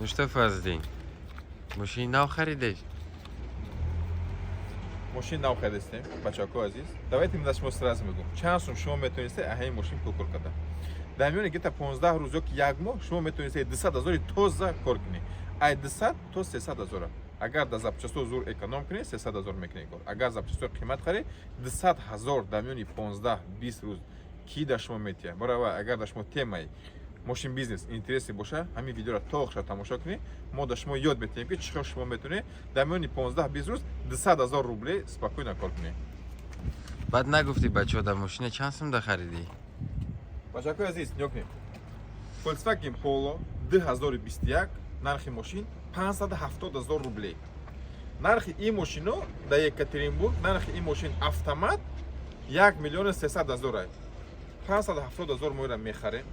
Ну что, Фазлидин, мошини нав харидеш? Мошин нав харидастем, бачако азиз. Давайте ман шумо сразу мегӯм, чанд сум шумо метавонистед аҳаи мошин пул кор карда. Дар миёни где-то 15 рӯз ёки як моҳ шумо метавонистед 200 ҳазори тоза кор кунед, ай 200 то 300 ҳазора. Агар дар запчасто зур эконом кунед, 300 ҳазор мекунед кор. Агар запчасто қимат харед, 200 ҳазор дар миёни 15 20 рӯз ки дар шумо метиҳад? Барои агар дар шумо темаи мошин бизнес интересный боша, ҳамин видеоро то охира тамошо кунед. Мо дар шумо ёд метиҳем, ки чӣ хел шумо метавонед дар миёни 15 20 рӯз 200 ҳазор рубле спокойно кор кунед. Баъд нагуфтӣ, бачаҳо, дар мошина чанд сум да харидӣ? Бачакои азиз, нигоҳ кунед: Volkswagen Polo 2021, нархи мошин 570 ҳазор рубле. Нархи ин мошино дар Екатеринбург, нархи ин мошин автомат 1 миллиону 300 ҳазор. 570 ҳазор моира мехарем.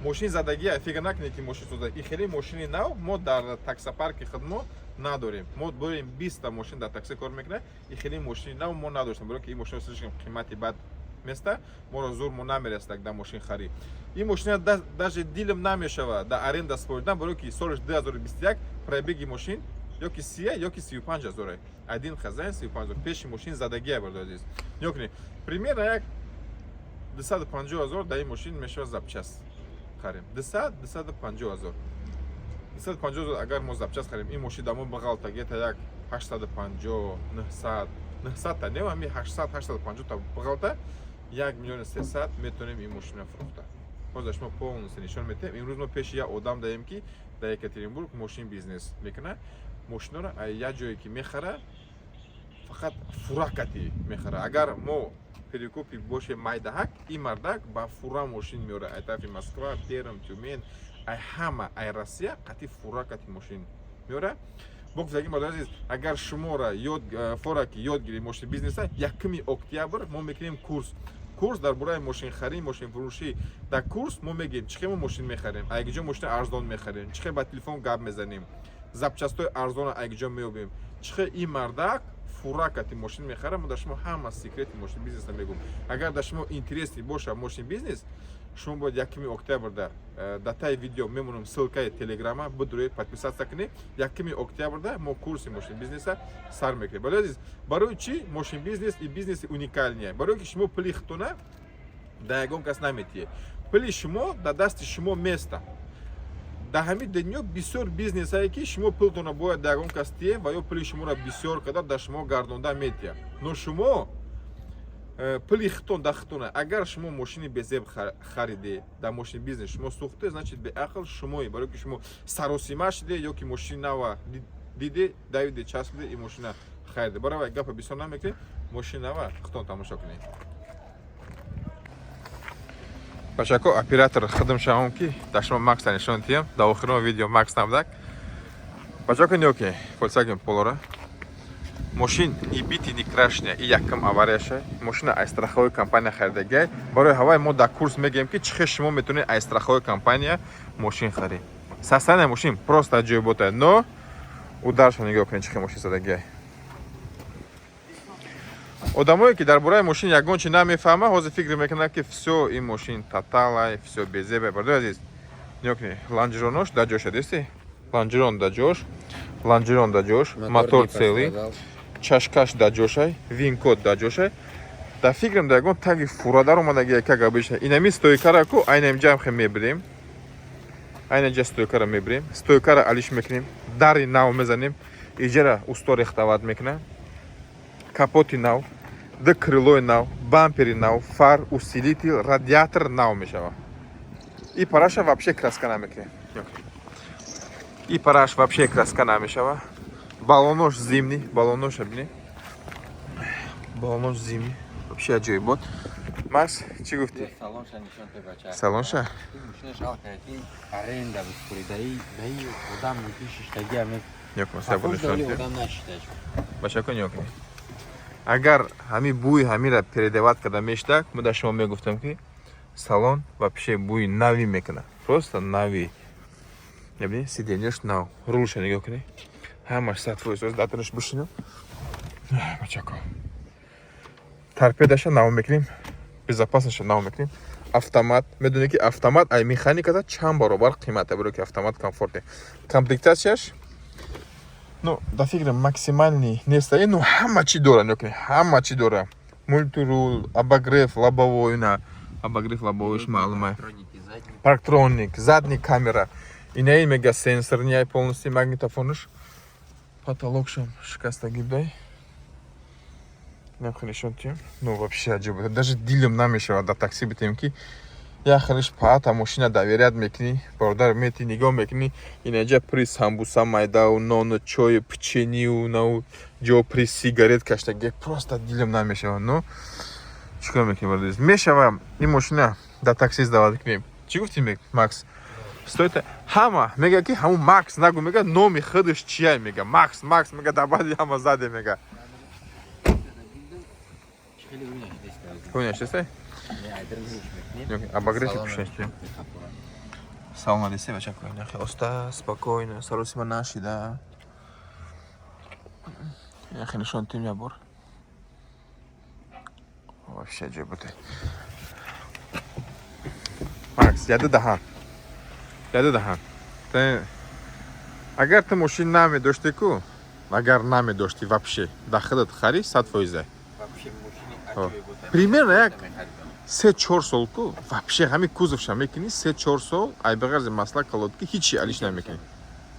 Мошин задагия, фикр накунед, ки мошин соза. И хеле мошини нав мо дар таксопарки худмо надорем. Мо дорем 20 мошин, дар такси кор мекунад. И хеле мошини нав мо надоштем, барои ки ин мошино слишком қимати бад места, моро зур мо намерасад дар мошин харид. Ин мошина даже дилам намешава дар аренда споридан, барои ки солаш 2021, пробеги мошин ёки 30 ёки 35 ҳазоре, один хозяин, 35 ҳазор. Пеши мошин задагия, барои азиз, нигоҳ кунед, примерно як 250 ҳазор дар ин мошин мешава запчасть харем. 200, 250 ҳазор, 250 ҳазор. Агар мо запчасть харем, ин мошин дар мо бағалта где-то як 850, 900, 900 та не, ҳами 800, 850 та бағалта, 1 миллиону 300 метавонем ин мошинро фурӯхта. Ҳозир шумо полностью нишон метиҳем. Имрӯз мо пеши як одам даем, ки дар Екатеринбург мошин бизнес мекунад. Мошиноро як ҷое ки мехара, фақат фуракати мехара. Агар мо перекупи боше майдаҳак, ин мардак ба фура мошин меорад ай тарафи Москва, Перм, Тюмен, ай ҳама, ай Россия қати фура кати мошин меорад. Бо гуфтагӣ, мардони азиз, агар шуморо ёд фора ки ёд гиред мошин бизнеса, 1 октябр мо мекунем курс. Курс дар бораи мошинхарӣ, мошинфурӯшӣ. Дар курс мо мегӯем, чӣ хел мо мошин мехарем, ай киҷо мошини арзон мехарем, чӣ хел ба телефон гап мезанем, запчастои арзонро ай киҷо меёбем, чӣ хел ин мардак фура кати мошин мехарад. Мо дар шумо ҳама секрети мошин бизнеса мегӯм. Агар дар шумо интересный боша мошин бизнес, шумо бояд 1 октябрда датаи видео мемонам, ссылкаи телеграма бидуред, подписаться кунед. 1 октябрда мо курси мошин бизнеса сар мекунем. Барои азиз, барои чӣ мошин бизнес и бизнеси уникальный? Барои ки шумо пули худтона дар ягон кас наметиҳед, пули шумо дар дасти шумо места. Дар ҳамин дунё бисёр бизнесае, ки шумо пултонро бояд дар ягон кас тиҳед ва ё пули шуморо бисёр карда дар шумо гардонда метиҳад. Но шумо пули худтон дар худтона. Агар шумо мошини безеб хариде, дар мошини бизнес шумо сӯхте, значит, беақл шумои, барои ки шумо саросима шиде ё ки мошини нава диде, давиде, часпиде, ин мошина хариде. Барои гапа бисёр намекунем, мошини нава худтон тамошо кунед. Бачако, оператор худам шавам, ки дар шумо Макса нишон диҳам. Дар охирон видео Макс набудак. Бачако, нигоҳ кунед Volkswagen Полора. Мошин ни битый, ни крашеный и якум аварияша. Мошина аз страховой компания харидагиай. Барои ҳавай мо дар курс мегӯем, ки чӣ хел шумо метавонед аз страховой компания мошин харед. Состояние мошин просто аҷоибота, но ударша нигоҳ кунед, чӣ хел мошин задагиай. Одамое, ки дар бораи мошин ягон чи намефаҳма, ҳозир фикр мекунанд, ки всё, ин мошин таталай, всё, безебай. Бардои азиз, нигоҳ кунед, лонжеронош дар ҷоша дисти, лонжерон дар ҷош, лонжерон дар ҷош, мотор целый, чашкаш дар ҷошай, вин-код дар ҷошай. Дар фикрам, дар ягон таги фура дар омадаги, как обычно. Инами стойкара ку айна инҷа ҳам мебирем, айна ҷа стойкара мебирем, стойкара алиш мекунем, дари нав мезанем, иҷара усто рехтават мекунам, капоти нав, ду крылои нав, бампери нав, фар, усилитель, радиатор нав мешавад. И параша вообще краска намекунем, и параш вообще краска намешава. Балонош зимний, балоноша бинед, балонош зимний, вообще аҷоибот. Макс, чӣ гуфтӣ? Салонша нишон те, бача. Салонша? Мошинаш алкаяти аренда бискури, даи даи одам мумкин шиштаги ам. Нёкун, сабр нишон те. Одам нашишташ. Бачако, нёкун, агар ҳами бӯи ҳамира передавать карда мешдак, мо дар шумо мегуфтам, ки салон вообще бӯи навӣ мекунад, просто навӣ. Мебини, сиденьяш нав, рулша нигоҳ кунед, ҳамаш 100%. Датанаш бишинам, бачако. Торпедаша нав мекунем, безопасностша нав мекунем. Автомат, медонӣ, ки автомат ай механиката чанд баробар қимата, барои ки автомат комфортный. Комплектацияш, ну, да фикрам, максимальный неста, ну, ҳама чӣ дора. Нокни, ҳама чӣ дора: мультируль, обогрев лобовой, на обогрев лобовойш маълума. Парктроники задний. Парктроник, задний камера, инаи мега сенсорный полностью, магнитофонш, потолокшам шикастагӣ будай. Намхе нишон тием. Ну, вообще аҷиб, даже дилам намешавад дар такси битем, ки як хелиш паата мошина доверять мекунӣ, бародар, мети, нигоҳ мекунӣ, инаҷа при самбуса майдау, нону, чою, печенью, нау ҷо при сигарет каштаги, просто дилам намешавад. Ну, чӣ кор мекунӣ, бародар, мешава. Ин мошина дар такси сдавать кунем. Чӣ гуфтӣ, Макс, стоит? Ҳама мега, ки ҳамун Макс нагу, мега, номи худаш чия, мега, Макс, Макс, мега, дар баъди ҳама заде, мега. Хеле ҳуй нашидест. Ҳуй нашидестай? Не, айдар мекунем. Обогрев пушести. Салом алейкум, бачако. Нахи оста, спокойно, саросима нашида. Нахи нишон тим я бор. Вообще ҷебуте. Макс, яда даҳан. Яда даҳан. Агар ту мошин намедошти ку, агар намедошти вообще, да худат хари 100%. Вообще мошини аҷоиб. Примерно як 3-4 сол ку, вообще ҳами кузовша мекунӣ, 3-4 сол, ай бағарзи масла, колодки, ҳичи алиш намекунӣ.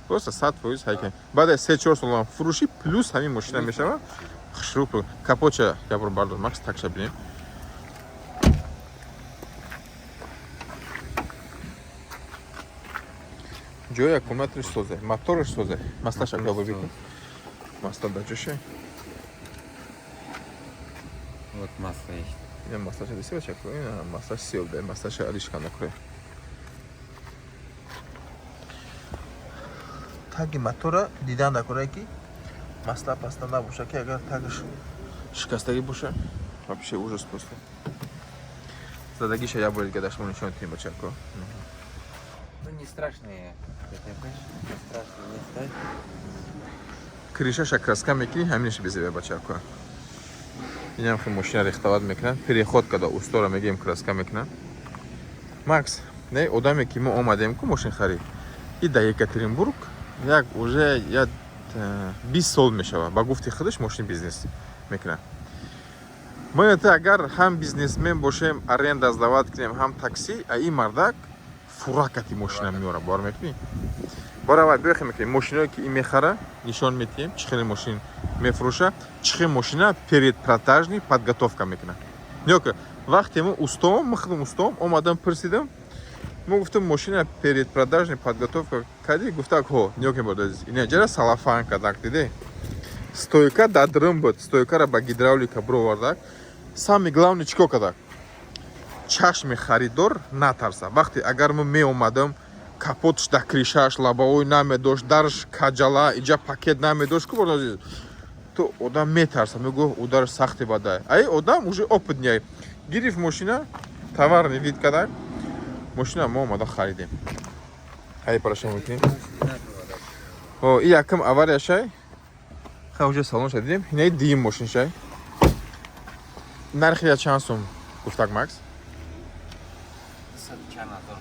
Просто 100% ҳайкан. Баъд аз 3-4 сол фурӯши, плюс ҳамин мошина мешава. Хушрӯ капотша ябор бардор, Макс, такша бинем. Ҷои аккумуляториш созе, мотораш созе, маслаша кабо бикун. Масла да ҷоше. Вот масло есть. Ина маслаша деси, бачако, ина маслаш сел да, маслаша алиш кана куре. Таги мотора дидан дакора, ки масла паста набоша, ки агар тагаш шикастагӣ боша, вообще ужас просто. Задагиша я бор дига дашмо нишон тим, бачако. Ну, не страшные. ДТП, не страшно, не ставь. Крышаша краска мекунӣ, ҳаминаш безебе, бачако. Инам хи мошина рехтават мекунад, переход када устора мегӯем, краска мекунад. Макс, не одаме, ки мо омадем ку мошин харид, и да Екатеринбург як уже як 20 сол мешавад, ба гуфти худаш, мошин бизнес мекунад. Мо агар ҳам бизнесмен бошем, аренда сдавать кунем, ҳам такси, а ин мардак фуракати мошина меёра, бовар мекунӣ? Баравай, биёхе мекунем, мошиное, ки ин мехара, нишон метиҳем, чӣ хеле мошин мефурӯша, чӣ хел мошина предпродажный подготовка мекунад. Нёка, вақте мо устом, мо худам устом омадам, пурсидам, мо гуфтам, мошина предпродажный подготовка кардӣ? Гуфтак, ҳо. Нёке, бордаз, инаҷара салафан кардак, диде, стойка дадрым буд, стойкара ба гидравлика бировардак. Самый главный, чӣ кор кардак? Чашми харидор натарса. Вақте агар мо меомадам, капотш да крышаш, лобовой намедошт, дарш каҷала, иҷа пакет намедошт ку, бордаз, ту одам метарса, мегӯ, удар сахти бадай. Ай одам уже опытный, гирифт мошина, товарный вид кардак мошина, мо омада харидем. Ай, параша мекунем. О, и якам авария шай. Ха, уже салонша дидем. Инаи дуюм мошин шай. Нархи я чанд сум гуфтак, Макс? Чанд ҳазор.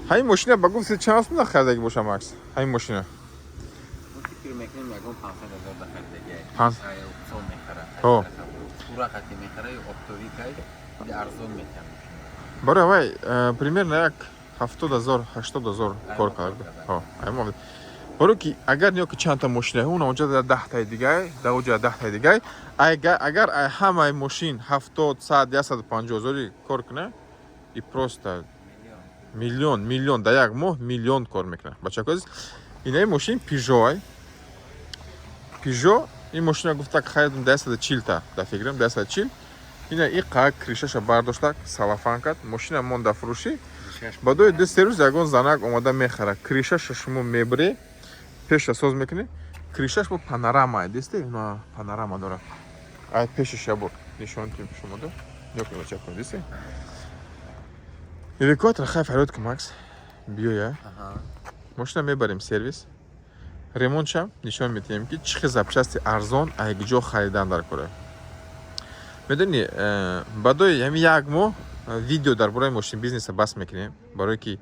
Ҳамин мошина ба гуфти чанд сум нахаридагӣ боша, Макс? Ҳамин мошина. Мо фикр мекунем, ягон 500 000 да харидаги. Панс- Аукцион мехара. Ҳо. Пура хати мехара, оптовикай, арзон метиҳам мошина. Барои вай примерно як 70 000, 80 000 кор кард. Ҳо, ай барои ки агар ниё ки чандта мошина, уна онҷа да 10таи дигай, да оҷа 10таи дигай, агар ай ҳамаи мошин 70, 100, 150 ҳазори кор куна, и просто Миллион. миллион, миллион, дар як моҳ миллион кор мекунад. Бачако азиз, инаи мошин Пежо, ай Пежо. Ин мошина гуфтак, харидам да 140 та, да фикрам да 140. Ина и қак крышаша бардоштак, салафан кард, мошина монда фурӯшӣ. Баъдои 2-3 рӯз ягон занак омада мехара. Крышаша шумо мебире, пеша соз мекунӣ, крышаш бо панорама дисте, на панорама дорад. Ай пешаш ябор нишон тим шумо да нёкунед, бачако, дисте, эвакуатор. Хай, фарёд ку, Макс, биёя. Аҳа. Мошина мебарем сервис, ремонтшам нишон метиҳем, ки чӣ хел запчасти арзон ай куҷо харидан дар кора. Медони, баъдои ҳами як моҳ Видео дар бораи мошин бизнеса бас мекунем, барое ки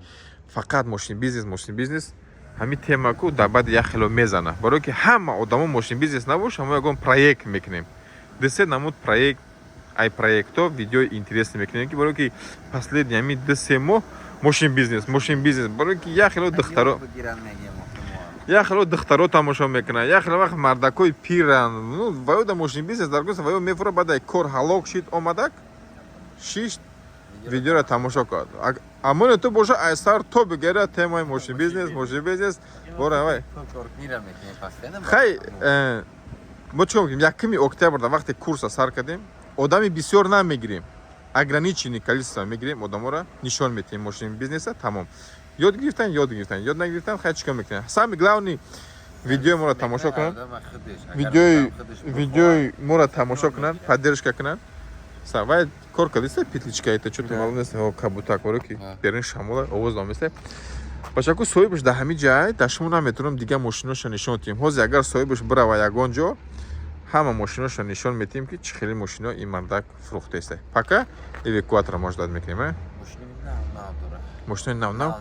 фақат мошин бизнес, мошин бизнес, ҳамин тема ку дар баъди як хело мезана, барое ки ҳама одамо мошин бизнес набоша. Мо ягон проект мекунем, дусе намуд проект, ай проектҳо видеои интересный мекунем, ки барое ки последний ҳамин 2-3 моҳ мошин бизнес, мошин бизнес, барое ки як хело духтаро, як хело духтаро тамошо мекунанд, як хело вақт мардакои пиранд. Ну, ваё да мошин бизнес дар гуса ваё мефура, баъд ай кор ҳалок шид, омадак шишт, видеоро тамошо кард. Амоне ту боша, ай сар то бигера темаи мошин бизнес, мошин бизнес бора вай. Хай, мо чӣ мекунем? 1 октябрда вақте курса сар кардем, одами бисёр намегирем, ограниченный количество мегирем, одаморо нишон метиҳем мошин бизнеса, тамом. Ёд гирифтан, ёд гирифтан, ёд нагирифтан, хай, чӣ кор мекунем? Самый главный, видеои моро тамошо кунанд, видеои моро тамошо кунанд, поддержка кунанд. Вай кор кардиста, петличка это чё-то маълум нест, кабутак оро ки берин шамола овоз доместа. Бачаку, соҳибаш дар ҳамин ҷай, дар шумо наметавонам дигар мошиноша нишон диҳем. Ҳозир агар соҳибаш бирава ягон ҷо, ҳама мошиноша нишон метиҳем, ки чӣ хели мошино ин мардак фурӯхтааста. Пока эвакуатора мо ждать мекунем. Мошинои нав нав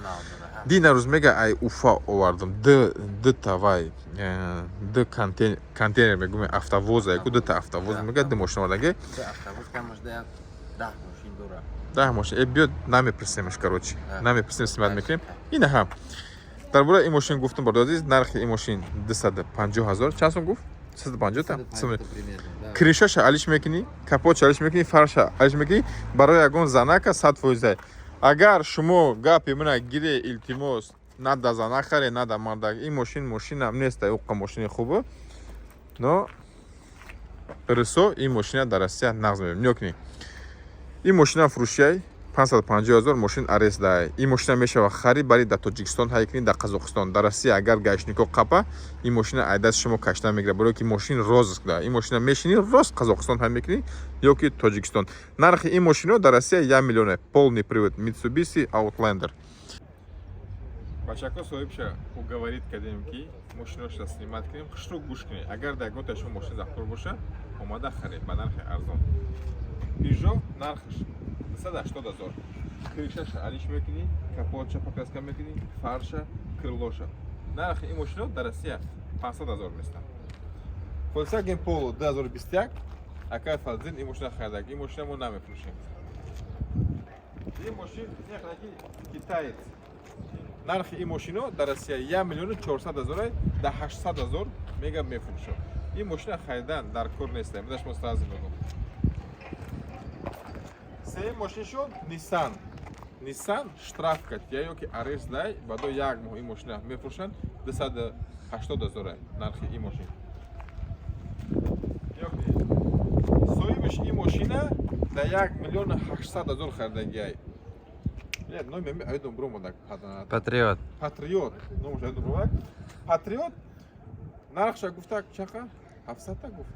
дина рӯз мега, ай Уфа овардам дта вай, д контейнер мегӯм, автовоза яку дта автовоз, мега, д мошина овардаги, 10 мошин. Э, биёд, намепурсемаш, короче, намепурсем, снимать мекунем. Ина ҳам дар бораи ин мошин гуфтам, барои азиз, нархи ин мошин 250 000. Чанд сум гуфт? 250 та крышаша алиш мекунӣ, капотша алиш мекунӣ, фарша алиш мекунӣ, барои ягон занака 100%. Агар шумо гапи мана гире, илтимос, на да зана харе, на да мардак. Ин мошин мошинам нест, уққа мошини хубо, но рисо ин мошина дар Россия нағз мебинем. Нигоҳ кунед, ин мошина фурӯшияй 550 0, мошин арест дай. Ин мошина мешава харид, бари дар Тоҷикистон ҳай кунӣ, дар Қазоқистон. Дар Россия агар гаишнико қапа, ин мошина ай дасти шумо кашта мегирад, барое ки мошин розыск да. Ин мошина мешинӣ, рост Қазоқистон ҳай мекунӣ ё ки Тоҷикистон. Нархи ин мошино дар Россия 1 миллиона, полный привод, Mitsubishi Outlander. Бачако, соҳибша уговорить кардем, ки мошиноша снимать кунем. Хушрӯ гӯш кунед, агар дар ягон шумо мошин захкор боша, омада харед ба нархи арзон. Peugeot нархаш 280 0, крышаша алиш мекунӣ, капотша покраска мекунӣ, фарша, крылоша. Нархи ин мошино дар Россия 500 0 местанд. Volkswagen Polo 2021, акай Фазлин ин мошина харидаг. Ин мошина мо намефурӯшем. Ин мошин яхраки китаец. Нархи ин мошино дар Россия 1 миллиону 400 ҳазор, да 800 ҳазор мега мефурӯшад. Ин мошина харидан дар кор нест, ман шумо сразу мегӯм. Сеюм мошин шуд Nissan. Nissan штраф кард ё ки арест дай, баъдо як моҳ ин мошина мефурӯшанд, 280 ҳазор нархи ин мошин. Соҳибаш ин мошина да 1 миллиону 800 ҳазор харидагиай. Номи ами айдон бромадак. Патриот. Патриот номаш айдон бромадак. Патриот нархша гуфтак чақа? 700 та гуфт.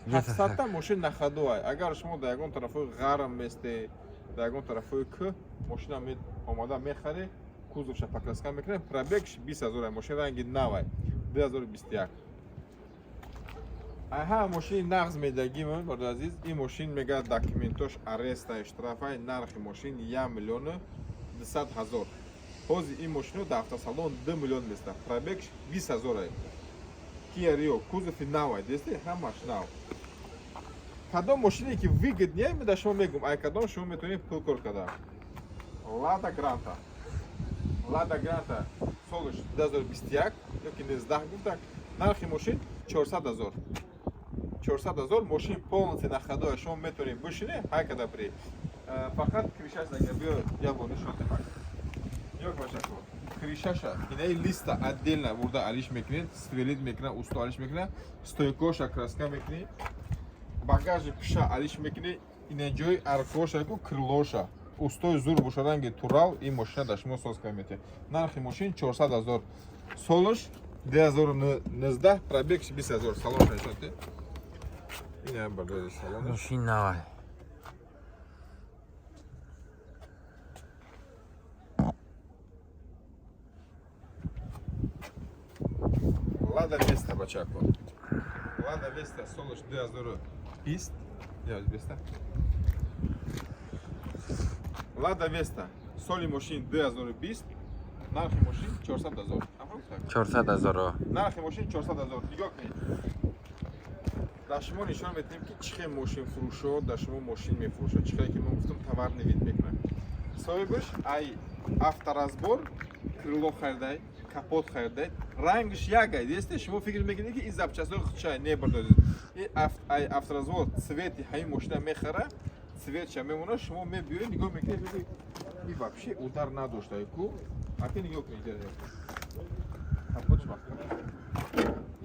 700 та мошин на ходу ай. Агар шумо дар ягон тарафҳои ғарм месте, дар ягон тарафҳои к мошина омада мехарӣ, кузовша покраска мекунем, пробегш 20 ҳазор ай, мошин ранги нав ай, 2021. Аҳа, мошини нағз медагим, барои азиз, ин мошин мега документош ареста, штрафай, нархи мошин 1 миллиону 200 ҳазор. Ҳозир ин мошино дар автосалон 2 миллион места, пробегш 20 ҳазор ай. Kia Rio, кузови нав ай, десте, ҳамаш нав. Кадом мошине ки выгоднее, ме да шумо мегум, ай кадом шумо метавонед пул кор карда. Лада Гранта. Лада Гранта солаш 2021 ёки 19 гуфтак, нархи мошин 400 ҳазор. 400 ҳазор, мошин полностью на ходу, шумо метавонед бишине, ҳай када при. Фақат крышаш агар биё, я бор нишон диҳам. Ёк башако. Крышаша инаи листа отдельно бурда алиш мекунед, сверлить мекунад, усто алиш мекунад, стойкоша краска мекунед, багажи пиша алиш мекунед, ина ҷои аркоша ку крылоша. Устои зур боша, ранги Турал, ин мошина дар шумо соз карда метиҳад. Нархи мошин 400 ҳазор. Солаш 2019, пробегш 20 ҳазор. Салон нишон диҳед. Ина барои салонаш. Мошин навай. Лада Веста, бачако. Лада Веста солаш 2020, 2020. Лада Веста, соли мошин 2020, нархи мошин 400 ҳазор. 400 ҳазор. Нархи мошин 400 ҳазор. Нигоҳ кунед. Дар шумо нишон медиҳем, ки чӣ хел мошинфурӯшо дар шумо мошин мефурӯшад. Чӣ хеле ки мо гуфтам, товарный вид мекунад. Соҳибаш ай авторазбор крыло харидай, капот харидай, рангш якай. Десте, шумо фикр мекунед, ки ин запчастҳои худшай не бардоред. Ин ай авторазбор цвети ҳамин мошина мехара, цветша мемона, шумо мебиёед, нигоҳ мекунед, мегӯед, ин вообще удар надошта ку. Ака, нигоҳ кунед. Капотш маҳкам.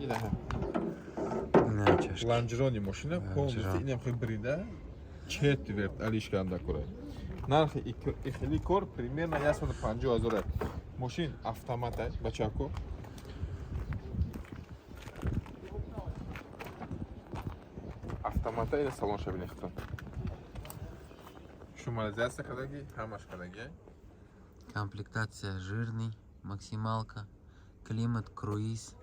Инаҳа. Лонжерони мошина полностью инам хел брида, четверть алишканда кора. Нархи ихели кор примерно 150 ҳазор. Мошин автомата, бачако. Автомата, ина салон шабини хитон. Шумализация кадаги, ҳамаш кадаги. Комплектация жирный, максималка, климат, круиз.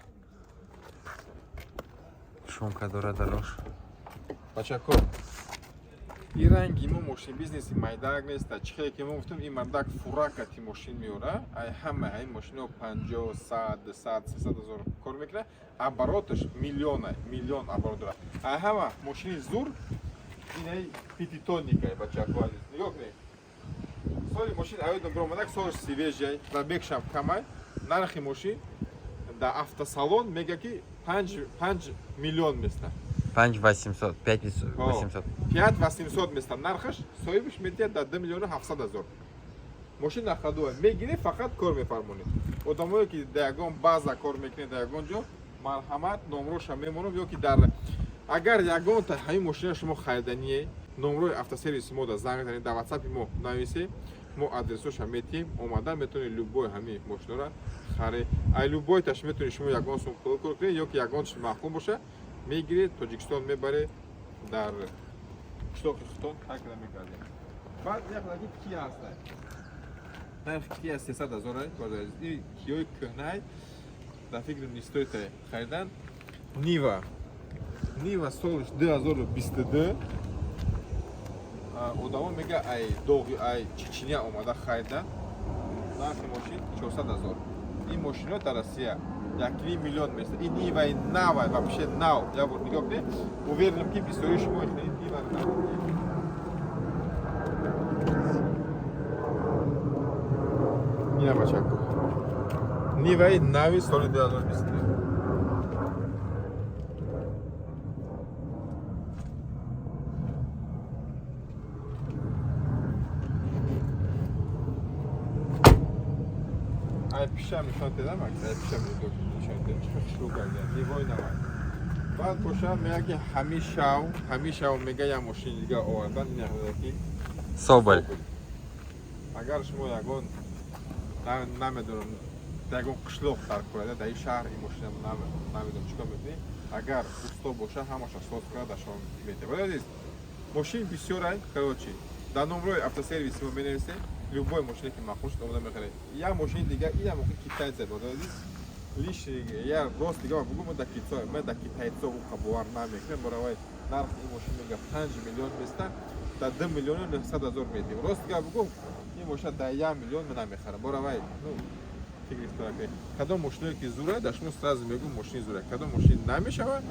Шумка дора дорош. Бачако, и ранги мо мошин бизнеси майдаак неста. Чӣ хеле ки мо гуфтем, ин мардак фуракати мошин меёра, ай ҳама ҳамин мошино 50, 100, 200, 300 ҳазор кор мекунад, обороташ миллиона, миллион оборот дорад. Ай ҳама мошини зур инаи пятитонникай, бачако азиз. Нигоҳ кунед. Соли мошин аёдам биромадак, солаш свежий, пробегшам камай. Нархи мошин дар автосалон мега, ки 5 миллион места. 5 800, 5 800. 5 800 места нархаш, соҳибаш медиҳад дар 2 миллиону 700 ҳазор. Мошин нахадуа мегирӣ, фақат кор мефармонед. Одамое ки дар ягон база кор мекунед, дар ягон ҷо, марҳамат, номроша мемонам, ё ки дар агар ягонта ҳамин мошина шумо харидание, номрои автосервиси мо да занг занед, дар ватсапи мо нависед, мо адресоша метиҳем, омада метавонед любой ҳамин мошинора харе. Ай любойташ метавонед шумо ягон сум пул кор кунед, ё ки ягон чиз маъқул боша, мегиред, Тоҷикистон мебаред, дар қишлоқи хутон ҳакада мекардем. Баъд як даки Кия ҳаста. Нархи Кия 300 ҳазор. И Киёи кӯҳнай дар фикрим не стоит харидан. Нива, Нива солиш 2022, одамо мега, ай доғи, ай Чечения омада харидан. Нархи мошин 400 ҳазор. Ин мошино дар Россия 1,5 миллион места. Ин Ниваи навай, вообще нав. Як бор нигоҳ кунед, уверенам, ки бисёри шумо ихтани Нива надидед. Ина, бачако, Ниваи нави соли 2022. Ай пиша нишон дедам, ай пиша нишон дедам, чӣ хушрӯ карда Нивои навай. Баъд боша мега, ки ҳамин шав, ҳамин шав мега, як мошини дига овардан, ин ки Соболь. Агар шумо ягон намедонам, ягон қишлоқ дар курада, дар ин шаҳр ин мошина намедонам чӣ кор мекунӣ, агар усто боша, ҳамаша соз карда дар шумо метавад. Вале азиз, мошин бисёрай. Короче, дар номрои автосервиси мо менависем, любой мошине ки маъқул шуд, омода мехаред. Як мошини дига, инам мошини китайца буд, азиз. Лишний я рост дига бугу, мо да китайцо уқа бовар намекунем. Баравай нархи ин мошин мега 5 миллион места, дар 2 миллиону 900 ҳазор медиҳем. Рост дига бугу, ин мошина дар 1 миллион ма намехарам. Баравай, ну, фикри кунед, кадом мошиное ки зура, дар шумо сразу мегӯм, мошини зура, кадом мошин намешава,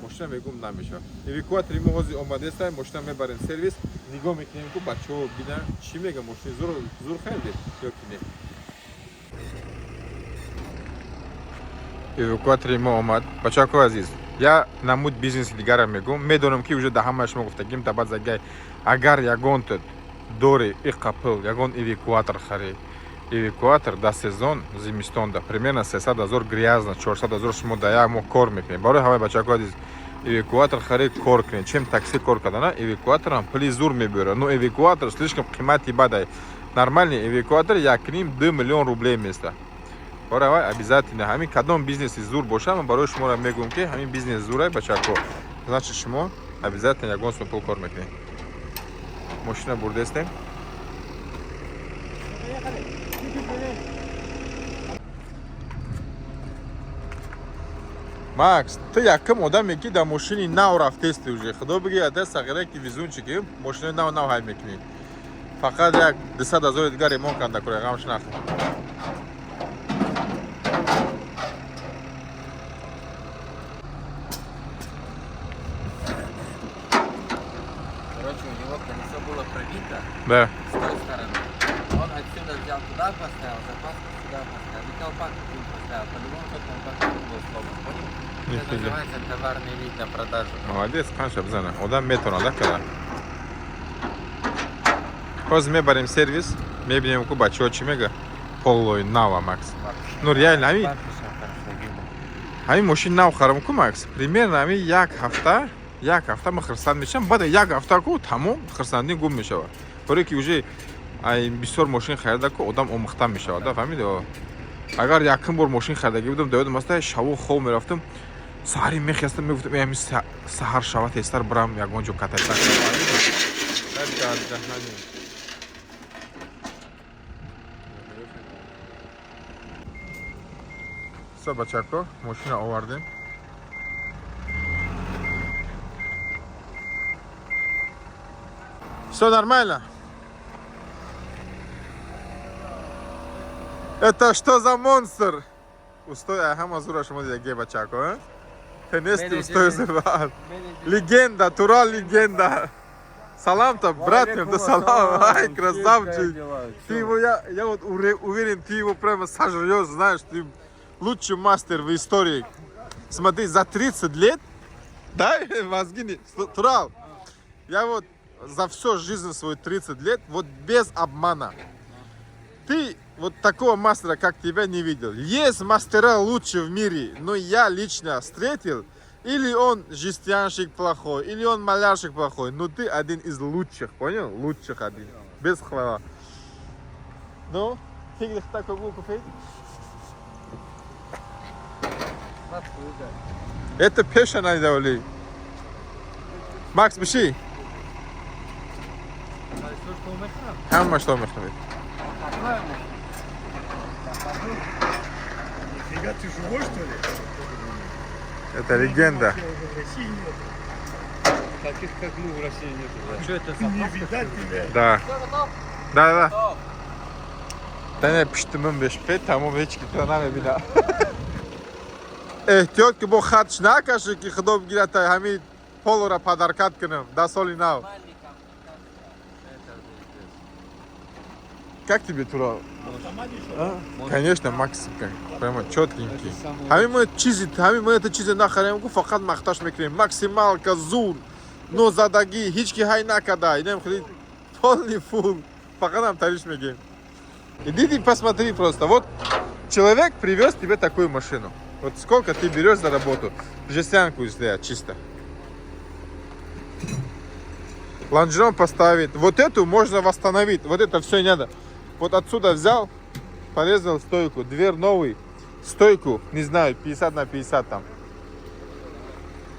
мошина мегӯм намешава. Эвакуатори мо ҳозир омадеста, мошина мебарем сервис, нигоҳ мекунем, ку бачаҳо бинанд, чӣ мега, мошини зур зур харидед ё ки не. Эвакуатори мо омад. Бачако азиз, я намуд бизнеси дигарам мегӯм. Медонам, ки уже да ҳамаи шумо гуфтагим, табад загай. Агар ягонта дори иқапил, ягон эвакуатор харӣ, эвакуатор да сезон зимистонда примерно 300 ҳазор, грязно 400 ҳазор шумо да як моҳ кор мекунед. Барои ҳамаи бачако азиз, эвакуатор харид, кор кунед, чем такси кор кардана. Эвакуаторам пули зур мебиёрад, но эвакуатор слишком қимати бадай. Нормальный эвакуатор 1,5-2 миллион рублей места. Барои обязательно ҳамин кадом бизнеси зур боша, ман барои шуморо мегӯям, ки ҳамин бизнес зурай, бачако, значит, шумо обязательно ягон сум пул кор мекунед. Мошина бурдестем. Поехали. Чуть-чуть. Макс, ту якум одаме, ки дар мошини нав рафтести уже. Худо биги, ада сағира ки везунчик, ки мошинои нав нав ҳай мекунӣ. Фақат як 200 000 дигар ремонт канда кура, ғамш нахӯр. Короче, у него колесо было пробито с той стороны. Он отсюда взял, туда поставил, запаску сюда поставил, и колпак к ним поставил. По-любому тот колпак был сломан, понял? Это Нифига. Называется товарный вид на продажу. Молодец, қанша бизана. Одам метавонад када. Ҳозир мебарем сервис, мебинем, ку бачаҳо чӣ мега. Полои нава, Макс. Ну реально, ҳамин Бампершам хорошо видно. Ҳамин мошин нав харам ку, Макс. Примерно ҳамин як ҳафта, як ҳафта ман хирсанд мешавам, баъд як ҳафта ку тамом хирсандӣ гум мешавад. Барое ки уже ай бисёр мошин харида ку одам омӯхта мешавад, да, фаҳмиди? Агар якум бор мошин харидагӣ будам, да ёдам аст, шаву хоб мерафтам, саҳари мехестам, мегуфтам, ами саҳар шава, тезтар бирам ягон ҷо катайса. Всё, бачако, мошина овардем. Все нормально? Это что за монстр? Устой, ҳама зура шумо дидаге, бачако, а? Ты нести устой зурбат. Легенда, Турал легенда. Салам-то, брат, да салам, ай, красавчик. Ты его, я вот уверен, ты его прямо сожрешь, знаешь, ты лучший мастер в истории. Смотри, за 30 лет, да, мозги не... Турал, я вот за всю жизнь свою 30 лет, вот без обмана, ты вот такого мастера, как тебя, не видел. Есть мастера лучше в мире, но я лично встретил, или он жестянщик плохой, или он малярщик плохой, но ты один из лучших, понял? Лучших один. Без хвала. Ну, ты такой купить? Это пеша найдали. Макс, биши. Ҳама что мехоҳед. Нифига, ты живой, что ли? Это легенда. Уже в России нет. Таких, как мы, в России нет. А что это за Не видать тебя. Да. Да. Да не пиштумам беш пет, тамом, ҳеч ки тра намебина. Эҳтиёт ки бо хатш накашӣ, ки худо бигирад, ҳамин полора подаркат кунам да соли нав. Как тебе, Тура? Конечно, Макс, прямо четкенький. Ҳамин мо чизи, ҳамин мо это чизе нахарем ку, фақат махташ мекунем. Максималка, зур, но задагӣ, ҳеч ки ҳай накада. Инам хеле полный фул. Фақат ҳам тариш мегем. Иди ты посмотри просто. Вот человек привез тебе такую машину. Вот сколько ты берешь за работу? Жестянку сделать чисто. Лонжерон поставить. Вот эту можно восстановить. Вот это все не надо. Вот отсюда взял, порезал стойку. Дверь новый. Стойку, не знаю, 50 на 50 там.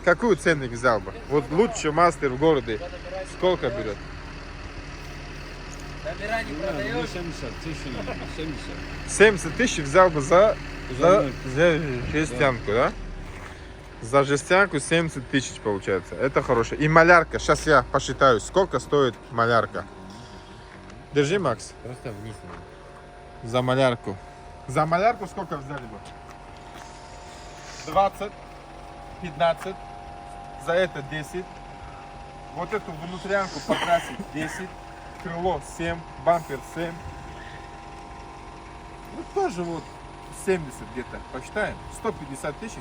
Какую ценник взял бы? Вот лучший мастер в городе. Сколько берет? Номера не продаешь? 70 тысяч, 70. 70 тысяч взял бы за жестянку, да? За жестянку 70 тысяч получается. Это хорошо. И малярка. Сейчас я посчитаю, сколько стоит малярка. Держи, Макс. Просто вниз. За малярку. За малярку сколько взяли бы? 20, 15, за это 10. Вот эту внутрянку покрасить 10, крыло 7, бампер 7. Ну тоже вот 70 где-то, посчитаем. 150 тысяч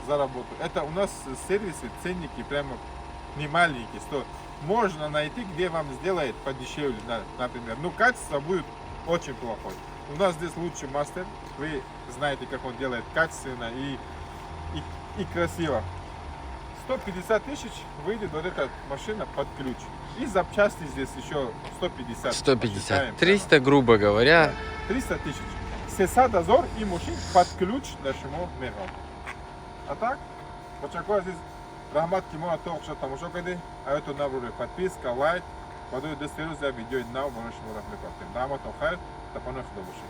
за работу. Это у нас сервисы, ценники прямо не маленькие. 100. Можно найти, где вам сделает подешевле, например. Но качество будет очень плохое. У нас здесь лучший мастер. Вы знаете, как он делает качественно и красиво. 150 тысяч выйдет вот эта машина под ключ. И запчасти здесь еще 150. 150. Посчитаем. 300, грубо говоря. 300 тысяч. Сесад ҳазор и мошин под ключ дар шумо меғам. А так, бачако азиз, раҳмат, ки моро то охиша тамошо кардед. Аётон набуред, подписка, лайк. Ба дуи дӯсти рӯз як видеои нав барои шумо рафт мепартем. Раҳматон хайр, дар паноҳи худо бошед.